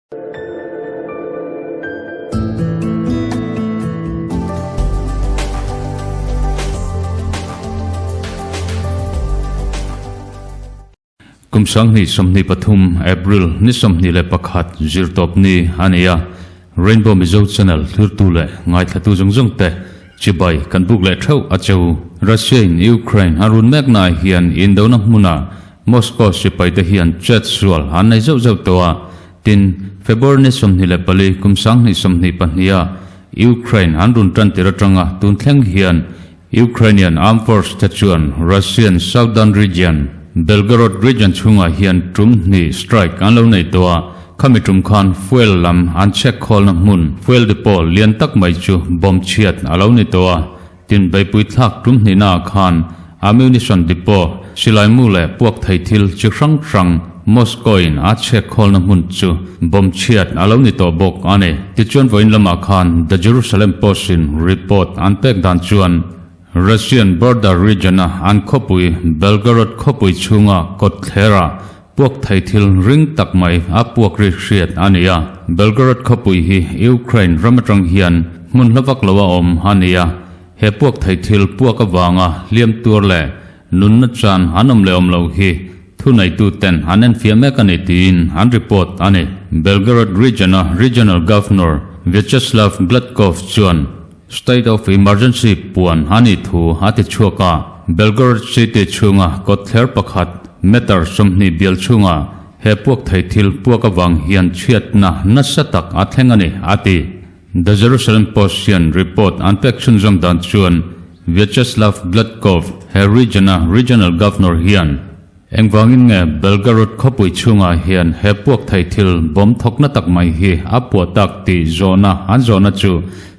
Kum 2023 April ni 21 zirtawp ni a ni a, Rainbow Mizo Channel thlirtu leh ngaithlatu zawng zawng te chibai kan buk leh theuh a cheu. Russia in Ukraine a run mek naah hian indona hmuna Moscow sipaite hian chet sual an nei zeuh zeuh tawh a, tin, February ni 24 kum 2022 a Ukraine an run tan tir atanga tun thleng hian Ukrainian Armed Force te chuan Russian Southern Region, Belgorod Region chhungah hian tum hnih strike an lo nei tawh a, khami tum khan fuel lam an check khawlna hmun fuel depot lian tak mai chu bomb chhiat a lo ni tawh a, tin beipui thlak tum hnihnaah khan ammunition depot, silai mu leh puak thei thil chi hrang hrang Moscow in a check khawlna hmun chu bomb chhiat a lo ni tawh bawk a ni. Tichuan vawiin lamah khan The Jerusalem Post in report an pek dan chuan Russian border region a an khawpui Belgorod khawpui chhunga kawtthler ah puak thei thil ring tak mai a puak ri hriat a ni a. Belgorod khawpui hi Ukraine ram atang hian hmun hla vak lo a awm a ni a. He puak thei thil puak avanga hliam tur leh nunna chan an awm leh awm lo hi Thuneituten an enfiah mek a ni tiin an report a ni. Belgorod region-a Regional Governor Vyacheslav Gladkov chuan State of Emergency puan a nih thu a ti chhuak a. Belgorod city chhunga kawtthler pakhat meter 20 bial chhunga he puak thei thil puak avang hian chhiatna nasa tak a thleng a ni, a ti. The Jerusalem Post hian report an pek chhunzawm dan chuan Vyacheslav Gladkov, he region-a regional governor hian engvangin nge Belgorod khawpui chhungah hian he puak thei thil bomb thawkna tak mai hi a puah tak tih zawhna an zawhna chu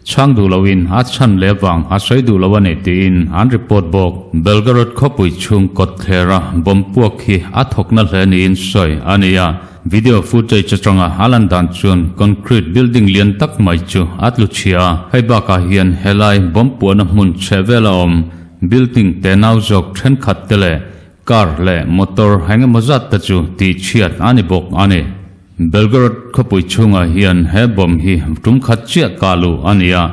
chhang duh loin a chhan leh vang a sawi duh lo a ni tiin an report bawk. Belgorod khawpui chhung kawtthlera bomb puak hi a thawkna hle niin sawi a ni a. Video footage atanga a lan dan chuan concrete building lian tak mai chu a tlu chhia a, hei bakah hian helai bomb puahna hmun chheh vela awm building te nau zawk thenkhat te leh car leh motor eng emaw zat te chu tih chhiat a ni bawk a ni. Belgorod khawpui chhungah hian he bomb hi tum khat chiah kah luh a ni a,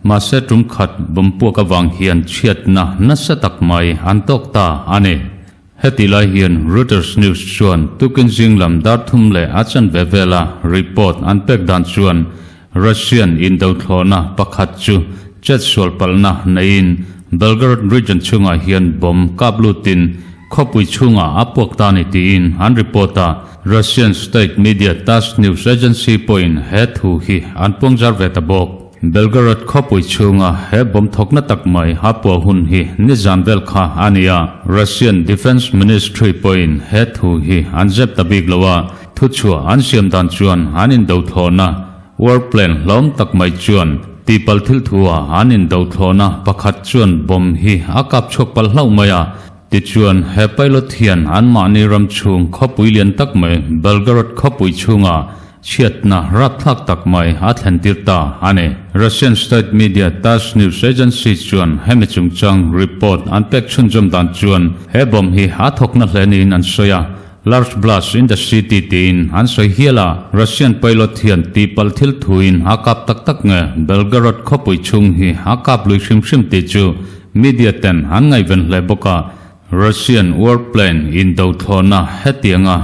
mahse tum khat bomb puak avang hian chhiatna nasa tak mai an tawk ta a ni. Heti lai hian Reuters News chuan tukin zing lam dar thum leh a chanve vela report an pek dan chuan Russian indothlawhna pakhat chu chet sual palhna neiin Belgorod region chhungah hian bomb kap lutin khawpui chhungah a puak ta ni tiin an report a. Russian state media Tass news agency pawhin he thu hi an puangzar ve ta bawk. Belgorod khawpui chhunga he bomb thawkna tak mai a puah hun hi nizan vel kha a ni a, Russian Defence Ministry pawhin he thu hi an zep ta bik lo a, thuchhuah an siam dan chuan an indothlawhna warplane hlawm tak mai chuan tihpalh thil thua an indothlawhna pakhat chuan bomb hi a kap chhuak palh hlauh mai a, tichuan he pilot hian anmahni ram chhung khawpui lian tak mai Belgorod khawpui chhunga Chhiatna rapthlak tak mai a thlentir ta a ni. Russian state media Tass news agency chuan hemi chungchang report an pek chhunzawm dan chuan he bomb hi a thawkna hle niin an sawi a, large blast in the city tiin an sawi hial a. Russian pilot hian tihpalh thil thuin a kap tak tak nge Belgorod khawpui chhung hi a kap lui hrim hrim tih chu media ten an ngaihven hle bawk a. Russian warplane indothlawhna hetianga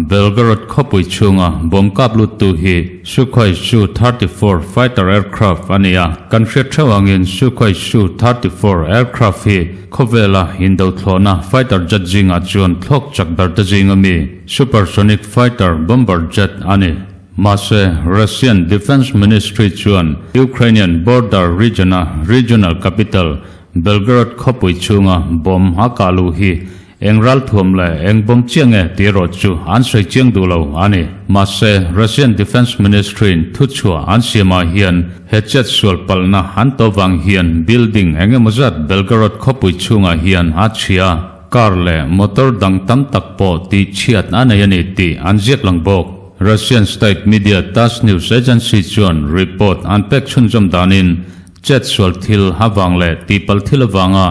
Belgorod khawpui chhunga bomb kap luttu hi Sukhoi Su-34 fighter aircraft a ni a. Kan hriat theuh angin Sukhoi Su-34 aircraft hi khawvela indothlawhna fighter jet zingah chuan thlawk chak ber te zinga mi supersonic fighter bomber jet a ni. Mahse, Russian Defence Ministry chuan Ukrainian border region-a regional capital Belgorod khawpui chhunga bomb a kah luh hi eng ralthuam leh eng bomb chiah nge tih erawh chu an sawi chiang duh lo a ni. Mahse, Russian Defence Ministry-in thuchhuah an siamah hian he chet sual palhna an to vang hian building eng emaw zat Belgorod khawpui chhungah hian a chhia a, car leh motor dang tam tak pawh tih chhiat a nei a ni tih an ziak lang bawk. Russian state media Tass news agency chuan report an pek chhunzawm danin Chet sual thil avang leh tihpalh thil avanga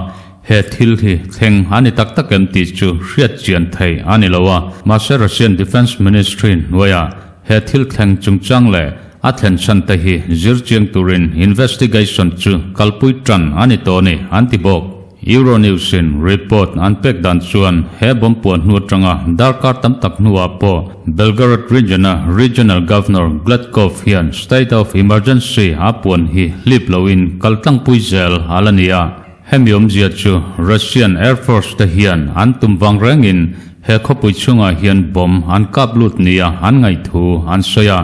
he thil hi thleng a ni tak tak em tih chu hriat chian theih a ni lo a, mahse Russian Defence Ministry hnuaiah He thil thleng chungchang leh a thlen chhan te hi zir chiang turin investigation chu kalpui tan a ni tawh a ni, an ti bawk. Euronews in report an pek dan chuan he bomb puah hnu atanga darkar tam tak hnuah pawh Belgorod region-a regional governor Gladkov hian state of emergency a puan hi hlip loin kal tlangpui zel a la ni a. Hemi awmzia chu Russian Air Force te hian an tum vang rengin he khawpui chhungah hian bomb an kap lut nia an ngaihthu an sawi a.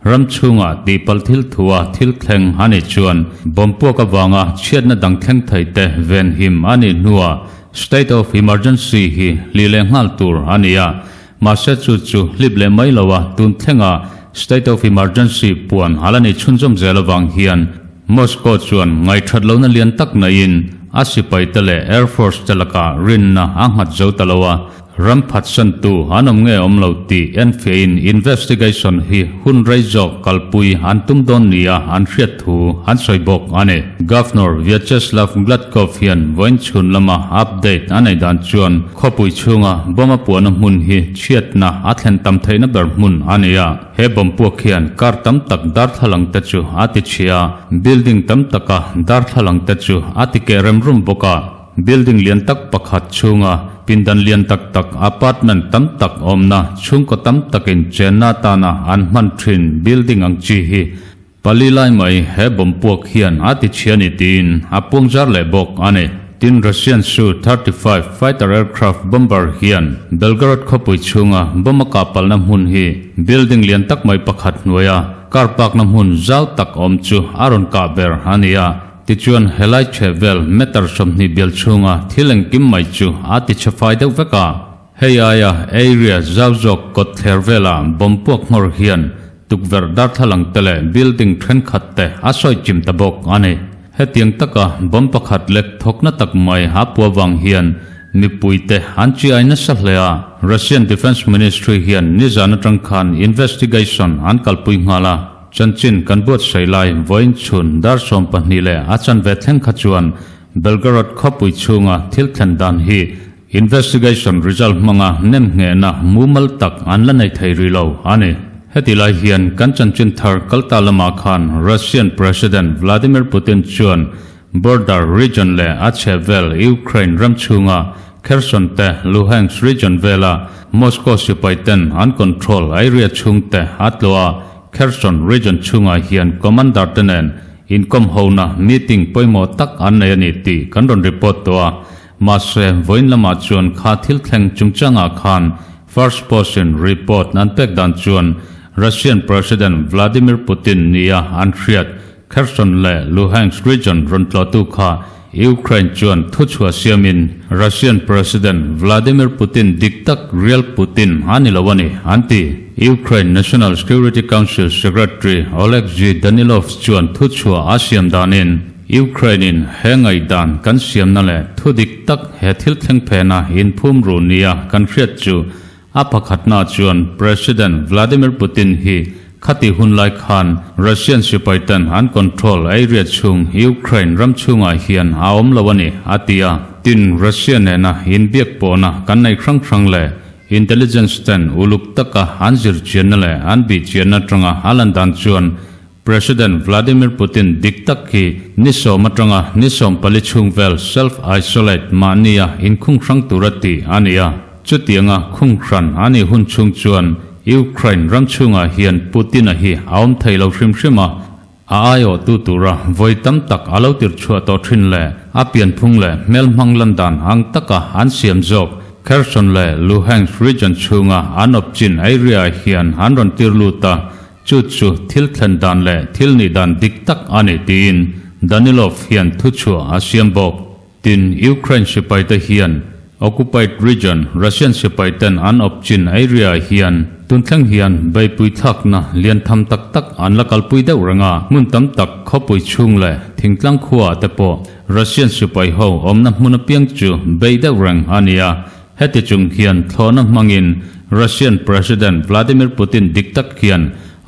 Ram chhungah tihpalh thil thua thil thleng a nih chuan bomb puak avanga chhiatna dang thleng thei te venhim a nih hnuah State of Emergency hi hlih leh nghal tur a ni a. Mahse chu chu hlip leh mai lo a tun thlenga State of Emergency puan a la nei chhunzawm zel avang hian Moscow chuan ngaihthat lohna lian tak naiin a sipaite leh Air Force te lakah rinna a nghat zo ta lo a. Ram phatsantu an awm nge awm lo tih enfiahin investigation hi hun rei zawk kalpui an tum dawn nia an hriat thu an sawi bawk a ni. Governor Vyacheslav Gladkov hian vawiin chhun lama update a nei dan chuan khawpui chhunga bomb a puahna hmun hi chhiatna a thlen tam theihna ber hmun a ni a. He bomb puak hian car tam tak darthlalang te chu a ti chhia a, building tam taka darthlalang te chu a ti keh rem rum bawk a. Building lian tak pakhat chhunga pindan lian tak tak apartment tam tak awmna chhungkaw tam takin chenna atana an hman thin building ang chi hi pali lai mai he bomb puak hian a ti chhia ni tiin a puang zar leh bawk a ni. Tin Russian Su-35 fighter aircraft bomber hian Belgorod khawpui chhunga bomb a kah palna hmun hi building lian tak mai pakhat hnuaia car park na hmun zau tak awm chu a rawn kah ber a ni a. Tichuan, helai chheh vel meter 20 bial chhunga thil engkim mai chu a ti chhe fai deuh vek a. Hei aia area zau zawk kawt thler velah bomb puak nghawr hian tukverh darthlalang te leh building thenkhat te a sawi chim ta bawk a ni. Hetiang taka bomb pakhat lek thawkna tak mai a pua vang hian mipui te an chi ai nasa hle a. Russian Defence Ministry hian nizan atang khan investigation an kalpui nghal a. Chanchin kan buatsaih lai vawiin chhun dar 12 leh a chanve thleng kha chuan Belgorod khawpui chhunga thil thlen dan hi investigation result hmanga nem nghehna mumal tak an la nei thei rih lo a ni. Heti lai hian kan chanchin thar kalta lamah khan Russian President Vladimir Putin chuan border region leh a chhehvel Ukraine ram chhunga Kherson te Luhansk region vela Moscow sipai ten an control area chhung te a tlawh a, Kherson region chhungah hian commander te nen inkawm hona meeting pawimawh tak an nei a ni tih kan rawn report tawh a, mahse vawiin lamah chuan kha thil thleng chungchangah khan first post in report an pek dan chuan Russian President Vladimir Putin nia an hriat Kherson leh Luhansk region rawn tlawhtu kha Ukraine chuan thuchhuah siamin Russian President Vladimir Putin dik tak real Putin a ni lo a ni, an ti. Ukraine National Security Council Secretary Oleksiy Danilov chuan thuchhuah a siam danin Ukraine-in he ngaihdan kan siamna leh thu dik tak he thil thleng phena inphum ru nia kan hriat chu A pakhatna chuan President Vladimir Putin hi khati hun lai khan Russian sipaiten an control area chhung Ukraine ram chhungah hian a awm lo a ni, a ti a. Tin, Russia nena inbiak pawhna kan nei hrang hrang leh intelligence ten uluk taka an zirchianna leh an bihchianna atanga a lan dan chuan President Vladimir Putin dik tak hi ni 10 atanga ni 14 chhung vel self-isolate mahnia inkhung hrang tura tih a ni a. Chutianga khung hran a nih hun chhung chuan Ukraine ram chhungah hian Putin-a hi a awm thei lo hrim hrim a, a aiawhtu tura vawi tam tak a lo tirchhuah tawh thin leh a pianphung leh hmelhmang lan dan ang taka an siam zawk Kherson leh Luhansk region chhunga an awp chin area hian an rawn tir lut a. Chu chu thil thlen dan leh thil nih dan dik tak a ni tiin Danilov hian thuchhuah a siam bawk. Tin, Ukraine sipaite hian occupied region Russian sipaiten an awp chin area hian tun thleng hian beipui thlakna lian tham tak tak an la kalpui deuh reng a, hmun tam tak khawpui chhung leh thingtlang khuaah te pawh Russian sipai ho awmna hmun apiang chu bei deuh reng a ni a. Heti chung hian thlawhna hmangin Russian President Vladimir Putin dik tak hian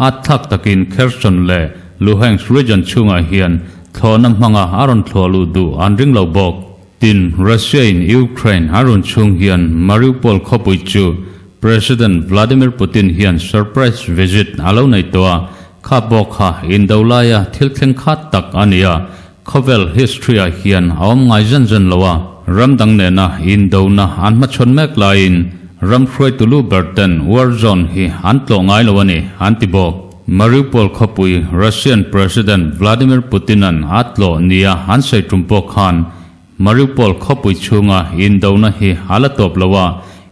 a thlak takin Kherson leh Luhansk region chhungah hian thlawhna hmanga a rawn thlawh luh duh an ring lo bawk. Tin, Russia-in Ukraine a run chhung hian Mariupol khawpui chu. President Vladimir Putin hian surprise visit a lo nei tawh a, kha pawh kha indo laia thil thleng khat tak a ni a, khawvel history-ah hian a awm ngai zen zen lo a, ram dang nena indona an hmachhawn mek laiin ram hruaitu lu ber ten war zone hi an tlawh ngai lo a ni, an ti bawk. Mariupol khawpui Russian President Vladimir Putin-a'n a tlawh nia an sawi tum pawh khan Mariupol khawpui chhunga indona hi a la tawp lo a,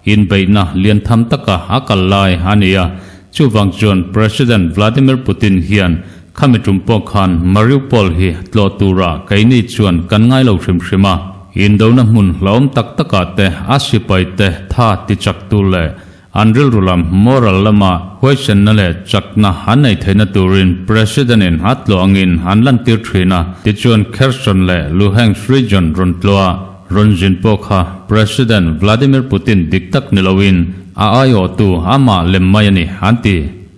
inbeihna lian tham taka a kal lai a ni a. Chuvang chuan President Vladimir Putin hian khami tum pawh khan Mariupol hi tlawh turah keini chuan kan ngai lo hrim hrim a. Indona hmun hlauhawm tak takah te a sipai te tha tichak tur leh An rilru lam, moral lama huaisenna leh chakna an nei theihna turin President-in a tlawh angin an lantir thin a, tichuan Kherson leh Luhansk region rawn tlawh a, rawn zin pawh kha President Vladimir Putin dik tak ni loin a aiawhtu amah lem mai a ni, an ti.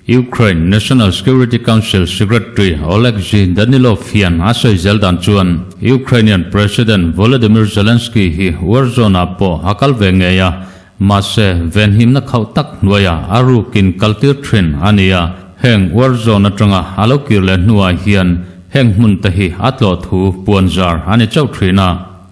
Ukraine National Security Council Secretary Oleksiy Danilov hian a sawi zel dan chuan Ukrainian President Volodymyr Zelensky hi war zone-ah pawh a kal ve ngei a, Mahse, venhimna khauh tak hnuaiah a rukin kaltir thin a ni a, heng war zone atanga a lo kir leh hnuah hian heng hmun te hi a tlawh thu puan zar a ni chauh thin a.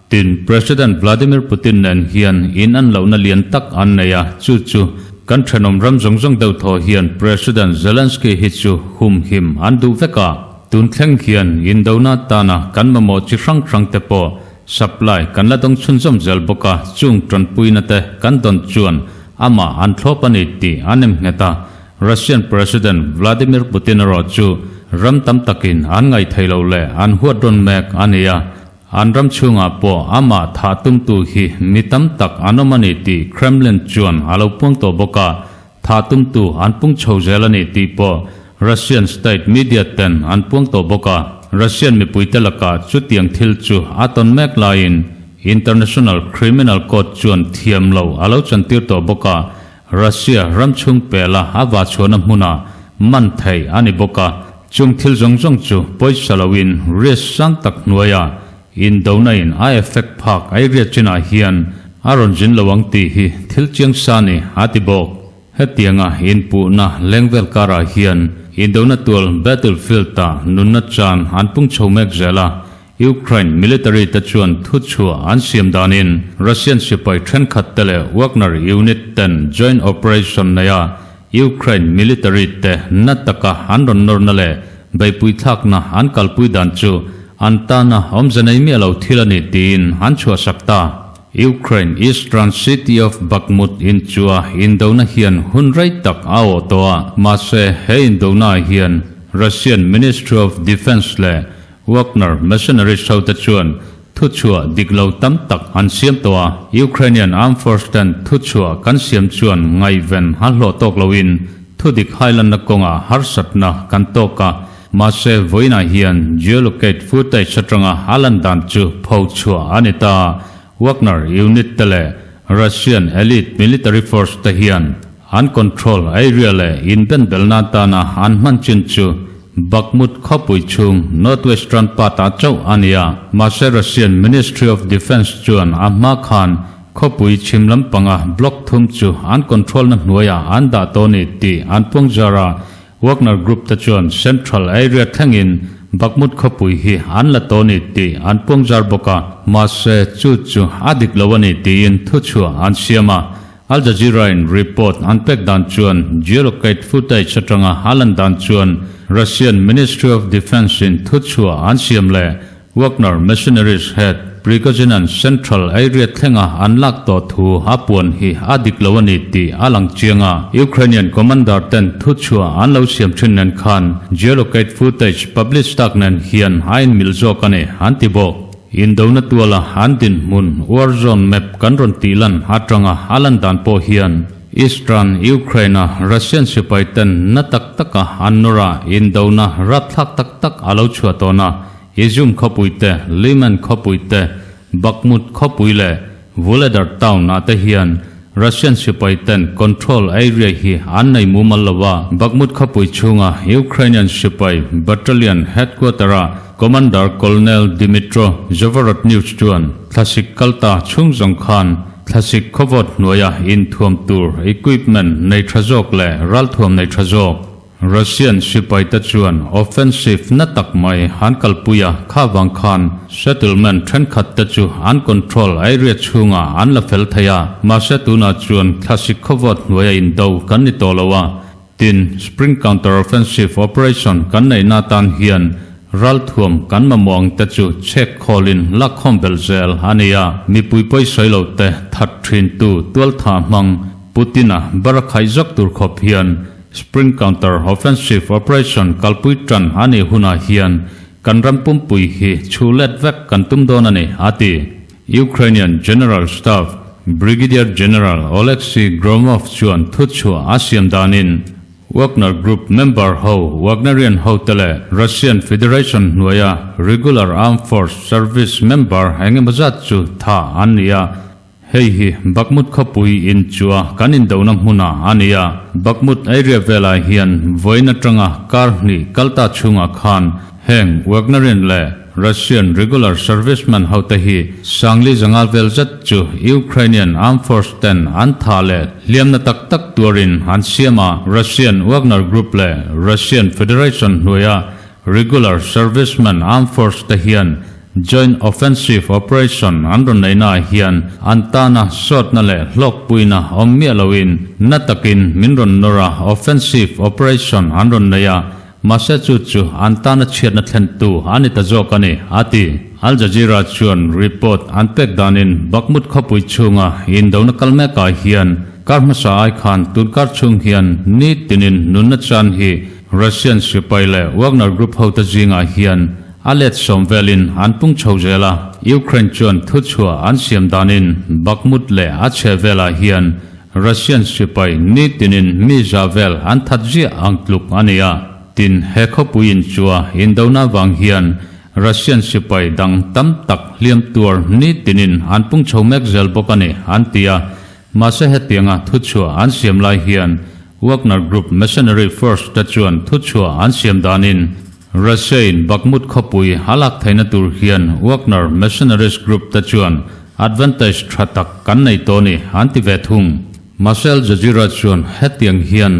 Tin, President Vladimir Putin nen hian in an lohna lian tak an nei a, chu chu kan thenawm ram zawng zawng deuh thaw hian President Zelensky hi chu humhim an duh vek a. Tun thleng hian indona tana kan mamawh chi hrang hrang te pawh Supply kan la dawng chhunzawm zel bawk a, chung tanpuina te kan dawn chuan amah an thlawp a ni tih an em nghet a. Russian President Vladimir Putin erawh chu ram tam takin an ngaihthei lo leh an huat rawn mek a ni a, an ram chhungah pawh amah thah tumtu hi mi tam tak an awm a ni tih Kremlin chuan a lo puang tawh bawk a, Thah tumtu an pung chho zel a ni tih pawh Russian state media ten an puang tawh bawk a. Russian mipuite lakah chutiang thil chu a tawn mek laiin International Criminal Court chuan thiam lo a lo chantir tawh bawk a, Russia ram chhung pela a vahchhuahna hmunah man theih a ni bawk a. Chung thil zawng zawng chu pawisa loin risk sang tak hnuaiah Indona in a effect phak a i riat chinah hian a rawn zin lo ang tih hi thil chiang sa ni a ti bawk. Hetianga inpuhna lengvel karah hian Indona tual battlefield ah nunna chan an pung chho mek zel a, Ukraine military te chuan thuchhuah an siam danin Russian sipai thenkhat te leh Wagner unit ten joint operation neia Ukraine military te na taka an rawn nawrna leh beihpui thlakna an kalpui dan chu an tana awmze nei miah lo thil a ni tiin an chhuahsak ta. Ukraine eastern city of Bakhmut in chua indona hian hun rei tak a awh tawh a, mahse he indona ah hian Russian Ministry of Defence leh Wagner mercenaries hote chuan Thuchhuah dik lo tam tak an siam tawh a, Ukrainian Armed Force ten thuchhuah kan siam chuan ngaihven a hlawh tawk loin thudik hailanna kawngah harsatna kan tawk a, mahse vawiinah hian geolocate footage atanga a lan dan chu pho chhuah a ni ta. Wagner unit te leh Russian elite military force te hian an control area leh inbenbelna atana an hman chin chu Bakhmut khawpui chhung northwestern part-ah chauh a ni a, mahse Russian Ministry of Defence chuan a hma khan khawpui chhim lampanga block thum chu an control-na hnuaiah an dah tawh a ni tih an puang zar a, Wagner Group te chuan central area thlengin Bakhmut khawpui hi an la tawh a ni tih an puang zar bawk a, mahse chu chu a dik lo a ni tiin thuchhuah an siam a. Al Jazeera-in report an pek dan chuan geolocate footage atanga a lan dan chuan Russian Ministry of Defence-in thuchhuah an siam leh Wagner mercenaries head Prigozhin-a'n central area thlenga an lak tawh thu a puan hi a dik lo a ni tih a lang chiang a. Ukrainian commander ten thuchhuah an lo siam thin nen khan geolocate footage publish tak nen hian a inmil zawk a ni, an ti bawk. Indona tuala an dinhmun war zone map kan rawn tih lan atanga a lan dan pawh hian Eastern Ukraine-a Russian sipai ten na tak taka an nawr a, indona rapthlak tak tak a lo chhuah tawn a, Izium khawpui te, Lyman khawpui te, Bakhmut khawpui leh Vuhledar town ah te hian Russian sipai ten control area hi an nei mumal lo a, Bakhmut khawpui chhunga Ukrainian sipai battalion headquarter a Commander Colonel Dmytro Zavorotnyuk chuan thlasik kalta chhung zawng khan. Thlasik khawvawt hnuaia inthuam tur equipment nei tha zawk leh ralthuam nei tha zawk Russian sipaite chuan offensive na tak mai an kalpui a, kha vang khan settlement thenkhat te chu an control area chhungah an la fel thei a, mahse tunah chuan thlasik khawvawt hnuaia indo kan ni tawh lo a, Tin, Spring Counter-Offensive Operation kan neihna atan hian ralthuam kan mamawh ang te chu chhek khawlin lakkhawm belh zel a ni a. Mipui pawisawi lo te that thintu tualtha hmang Putin-a barakhaih zawk tur khawp hian Spring Counter-Offensive Operation kalpui tan a nih hunah hian kan ram pumpui hi chhu let vek kan tum dawn a ni, a ti. Ukrainian General Staff Brigadier General Oleksiy Gromov chuan thuchhuah a siam danin Wagner Group member ho Wagnerian hote leh Russian Federation hnuaia regular armed force service member engemaw zat chu tha an ni a. Hei hi Bakhmut khawpui in chua kan indohna hmunah a ni a. Bakhmut area velah hian vawiin atanga kar hnih kalta chhungah khan heng Wagnerian leh Russian regular serviceman hote hi Sangli zangal vel zet chu Ukrainian armed force ten an tha leh hliamna tak tak tuarin an siam a, Russian Wagner Group leh Russian Federation hnuaia regular serviceman armed force te hian joint offensive operation an rawn neihnaah hian an tana sawtna leh hlawkpuina awm miah loin na takin min rawn nawr a, offensive operation an rawn nei a. Mahse chu chu an tana chhiatna thlentu a ni ta zawk a ni, a ti. Al Jazeera chuan report an pek danin Bakhmut khawpui chhunga indona kal mekah hian kar hmasa ai khan tunkar chhung hian ni tinin nunna chan hi Russian sipai leh Wagner Group hote zingah hian a let sawm velin an pung chho zel a. Ukraine chuan thuchhuah an siam danin Bakhmut leh a chheh velah hian Russian sipai nitinin mi za vel an that ziah ang tluk a ni a, tin he khawpui inchua indona vang hian Russian sipai dang tam tak hliam tuar nitinin an pung chho mek zel bawk a ni an ti a. Mahse hetianga thuchhuah an siam lai hian Wagner Group mercenary force te chuan thuchhuah an siam danin Russia-in Bakhmut khawpui a lak theihna tur hian Wagner mercenaries group te chuan Advantage tha tak kan nei tawh ni, an ti ve thung. Mahse Al Jazeera chuan hetiang hian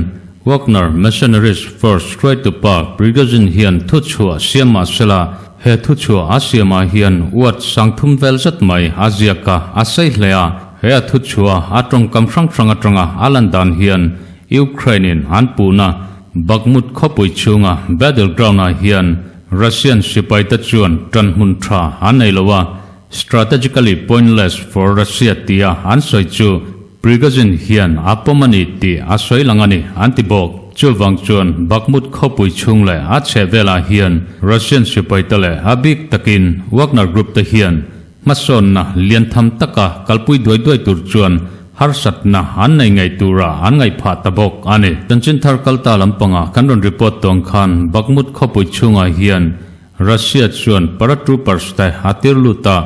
Wagner Mercenaries Force hruaitupa Prigozhin hian thuchhuah siam mah sela, he thuchhuah a siamah hian uat sangthum vel zet mai a ziak a, a sei hle a. He a thuchhuah a tawngkam hrang hrang atanga a lan dan hian Ukraine-in an puhna Bakhmut khawpui chhunga battleground-ah hian Russian sipaite chuan tanhmun tha an nei lo a, Strategically pointless for Russia tia an sawi chu Prigozhin hian a pawm a ni tih a sawi lang a ni, an ti bawk. Chuvang chuan Bakhmut khawpui chhung leh a chheh velah hian Russian sipaite leh a bik takin Wagner Group te hian hmasawnna lian tham taka kalpui duai duai tur chuan harsatna an nei ngei tura an ngaih phah ta bawk a ni. Chanchin thar kalta lampanga kan rawn report tawng khan Bakhmut khawpui chhungah hian Russia chuan paratroopers te a tir lut a,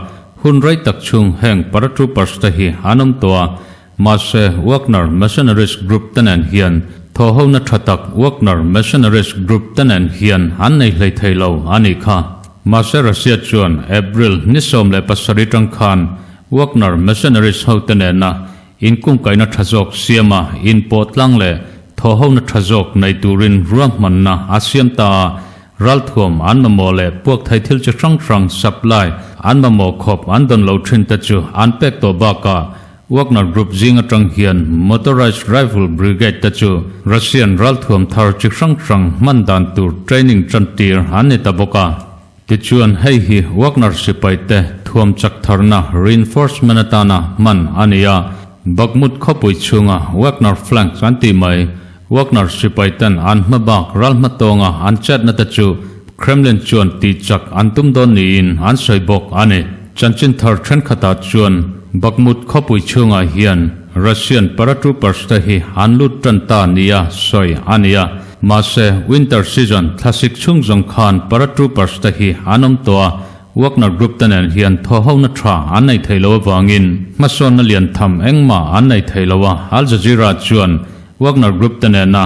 hun rei tak chhung heng paratroopers te hi an awm tawh a, mahse Wagner mercenaries group te nen hian thawhhona tha tak Wagner mercenaries group te nen hian an nei hlei thei lo a nih kha. Mahse Russia chuan April ni 17 tang khan Wagner mercenaries ho te nena inkungkaihna tha zawk siama inpawh tlang leh thawhhona tha zawk nei turin ruahmanna a siam ta a, Ralthuam an mamawh leh puak thei thil chi hrang hrang, supply, an mamawh khawp an dawn lo thin te chu an pek tawh bakah Wagner Group zing atang hian Motorized Rifle Brigade te chu Russian ralthuam thar chi hrang hrang hman dan tur training tantir an ni ta bawk a. Tichuan hei hi Wagner sipai te thuam chak tharna reinforcement atana hman a ni a, Bakhmut khawpui chhunga Wagner flanks an tih mai Wagner sipai ten an hma bak ral hma tawnga an chetna te chu Kremlin chuan tih chak an tum dawn niin an sawi bawk a ni. Chanchin thar thenkhatah chuan Bakhmut khawpui chhungah hian Russian paratroopers te hi an lut tan ta nia sawi a ni a, mahse winter season thlasik chhung zawng khan paratroopers te hi an awm tawh a, Wagner Group te nen hian thawhhona tha an nei thei lo avangin hmasawnna lian tham engmah an nei thei lo a, Al Jazeera chuan Wagner Group te nena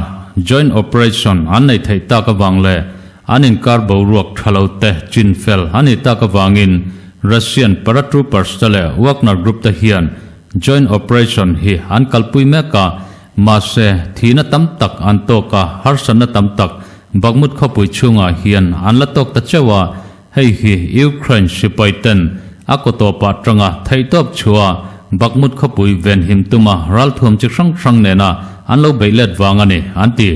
joint operation an neih theih tak avang leh an inkar boruak tha lo te chin fel a nih tak avangin Russian paratroopers te leh Wagner Group te hian Joint operation hi an kalpui mek a, mahse thihna tam tak an tawk a, harsatna tam tak Bakhmut khawpui chhungah hian an la tawk ta cheuh a, hei hi Ukraine sipai ten a kaw tawpah tanga theihtawp chhuah Bakhmut khawpui venhim tuma ralthuam chi hrang hrang nena an lo beih let vang a ni, an ti.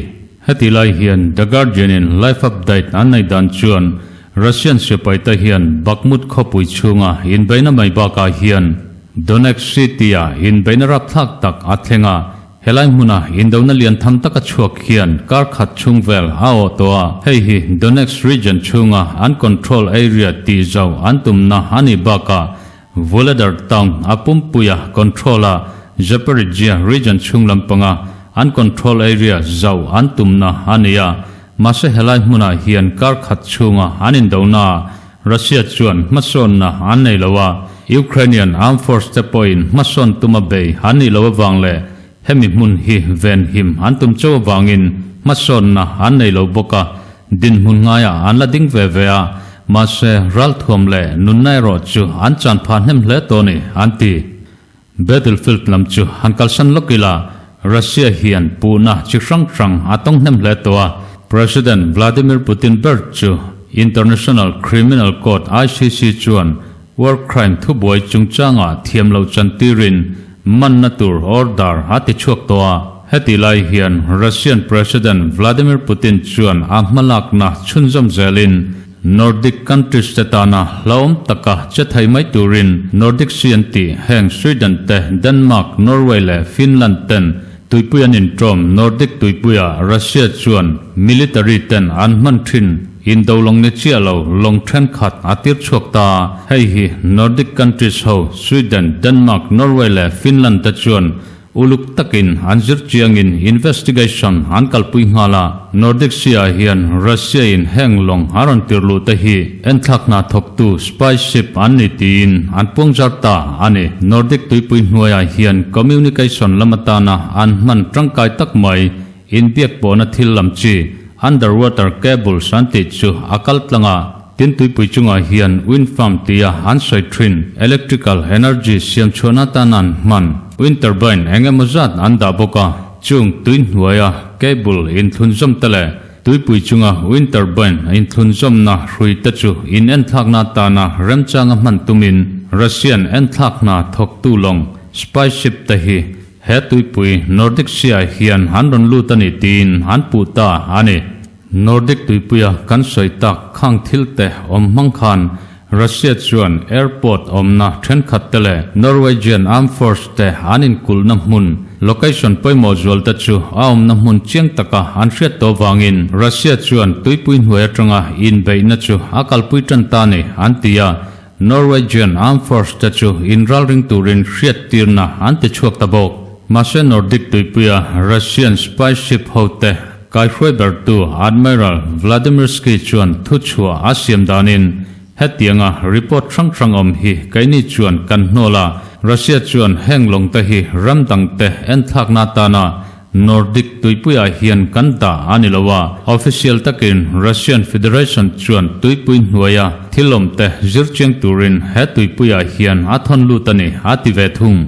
Heti lai hian The Guardian in live update an nei dan chuan Russian sipai te hian Bakhmut khawpui chhunga inbeihna mai bakah hian Donetsk city-ah inbeihna rapthlak tak a thleng a, helai hmuna indona lian tham taka chhuak hian kar khat chhung vel a awh tawh a, hei hi Donetsk region chhunga an control area tih zauh an tumna a nih bakah Vuhledar town a pumpuia control a Zaporizhzhia region chhung lampanga an control area zauh an tumna a ni a, mahse helai hmunah hian kar khat chhunga an indona ah Russia chuan hmasawnna an nei lo a, Ukrainian armed force te pawhin hmasawn tuma bei an nih loh avang leh hemi hmun hi venhim an tum chauh avangin hmasawnna an nei lo bawk a, dinhmun ngaiah an la ding ve ve a, mahse ralthuam leh nunna erawh chu an chan phah hnem hle tawh a ni, an ti. Battlefield lam chu han kalsan lawk ila, Russia hian puhna chi hrang hrang a tawng hnem hle tawh a, President Vladimir Putin ber chu International Criminal Court, ICC, chuan War crime thubuai chungchangah thiam loh chantirin manna tur order a ti chhuak tawh a. Heti lai hian Russian President Vladimir Putin chuan a hmalakna chhunzawm zelin Nordic countries te tana hlauhawm taka che thei mai turin Nordic Sea an tih heng Sweden te, Denmark, Norway leh Finland ten tuipui an inṭawm Nordic tuipuiah Russia chuan military ten an hman thin Indo lawng ni chiah lo, lawng thenkhat a tir chhuak ta. Hei hi Nordic countries ho, Sweden, Denmark, Norway leh Finland te chuan uluk takin an zir chiangin investigation an kalpui nghal a. Nordic Sea ah hian Russia in heng lawng a rawn tir luh te hi enthlak hna thawktu spy ship an ni tiin an puangzar ta a ni. Nordic tuipui hnuaiah hian communication lam atana an hman tangkai tak mai Inbiak pawhna thil lam chi underwater cables an tih chu a kal tlang a, tin tuipui chungah hian wind farm tia an sawi thin electrical energy siam chhuahna atan an hman wind turbine eng emaw zat an dah bawk a, chung tui hnuaia cable inthlunzawm te leh tuipui chunga wind turbine inthlunzawmna hrui te chu in enthlakna atana remchanga hman tumin Russian enthlak hna thawktu lawng spy ship te hi He tuipui Nordic Sea-ah hian an rawn lut a ni tiin an puh ta a ni. Nordic tuipuia kan sawi tak khang thil te awm hmang khan Russia chuan airport awmna thenkhat te leh Norwegian Armed Force te an inkulhna hmun location pawimawh zual te chu a awmna hmun chiang taka an hriat tawh vangin Russia chuan tuipui hnuai atanga inbeihna chu a kalpui tan ta a ni an ti a. Norwegian Armed Force te chu inralring turin hriattirna an ti chhuak ta bawk. Mahse Nordic tuipuia Russian spy ship hote kaihruai bertu Admiral Vladimirsky chuan thuchhuah a siam danin hetianga report hrang hrang awm hi keini chuan kan hnawl a, Russia chuan heng lawngte hi ram dangte enthlakna atana Nordic tuipuiah hian kan dah a ni lo a, official takin Russian Federation chuan tuipui hnuaia thil awmte zir chiang turin he tuipuiah hian a thawn lut a ni, a ti ve thung.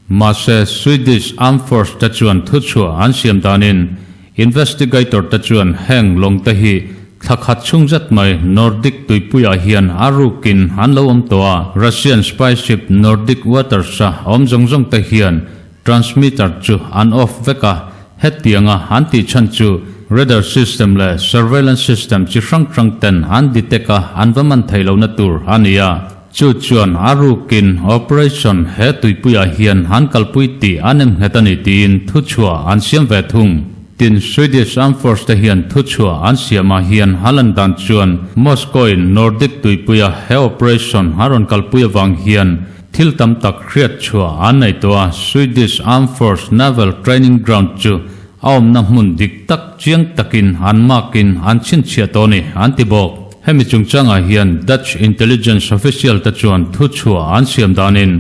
Mahse, Swedish Armed Force te chuan thuchhuah an siam danin investigator te chuan heng lawngte hi thla khat chhung zet mai Nordic tuipuiah hian a rukin an lo awm tawh a, Russian spy ship Nordic Waters-a awm zawng zawng te hian Transmitter chu an off vek a, hetianga an tih chhan chu radar system leh surveillance system chi hrang hrang ten an detect a an va man thei lohna tur a ni a. Chu chuan a rukin operation he tuipuiah hian an kalpui tih an em nghet a ni tiin thuchhuah an siam ve thung. Tin, Swedish Armed Force te hian thuchhuah an siamah hian a lan dan chuan Moscow-in Nordic tuipuia he operation a rawn kalpui avang hian Thil tam tak hriat chhuah an nei tawh a, Swedish Armed Force Naval Training Ground chu a awmna hmun dik tak chiang takin an makin an chhinchhiah tawh a ni, an ti bawk. Hemi chungchangah hian Dutch intelligence official te chuan thu chhuah an siam danin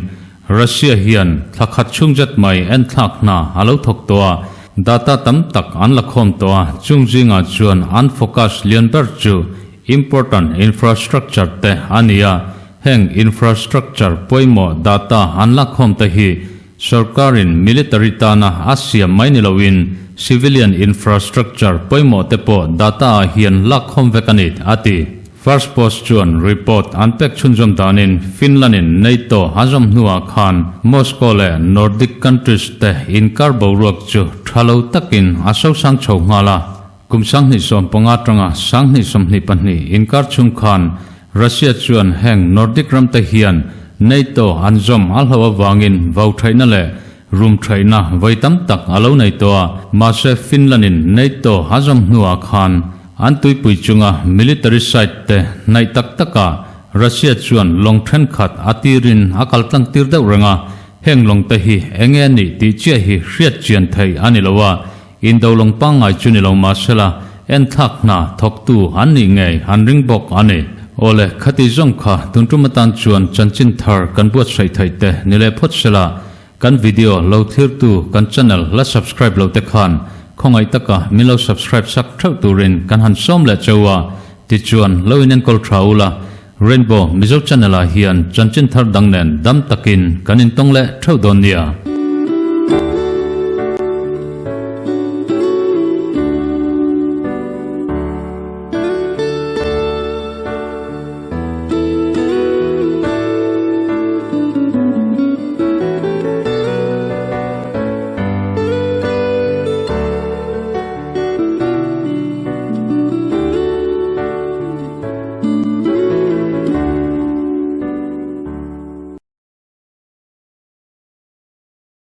Russia hian thla khat chhung zet mai enthlak hna a lo thawk tawh a, data tam tak an la khawm tawh a, chung zingah chuan an focus lian ber chu important infrastructure te a ni a, Heng infrastructure pawimawh data an la khawm te hi Sorkarin military tana a siam mai ni loin civilian infrastructure pawimawh te pawh data-ah hian lakkhawm vek a ni, a ti. First Post chuan report an pek chhunzawm danin Finland-in NATO a zawm hnuah khan Moscow leh Nordic countries te inkar boruak chu tha lo takin a sosang chho nghal a. Kum 2015 atanga 2022 inkar chhung khan Russia chuan heng Nordic ram te hian NATO an zawm a hlo avangin vau thaihna leh rum thaihna vawi tam tak a lo nei tawh a, mahse Finland-in NATO a zawm hnuah khan an tuipui chunga military site te hnaih tak takah Russia chuan lawng thenkhat a tirin a kal tlang tir deuh reng a, heng lawng te hi enge a nih tih chiah hi hriat chian theih a ni lo a, Indo lawng pangngai chu ni lo mahsela enthlak hna thawktu an nih ngei an ring bawk a ni. Awle, khati zawng kha tun tum atan chuan chanchin thar kan buatsaih theih te ni leh phawt sela, kan video lo thlirtu kan channel la subscribe lo te khan khawngaih taka min lo subscribe sak theuh turin kan han sawm leh cheu a, tichuan lo inenkawl tha ula, Rainbow Mizo channel ah hian chanchin thar dang nen dam takin kan intawng leh theuh dawn nia.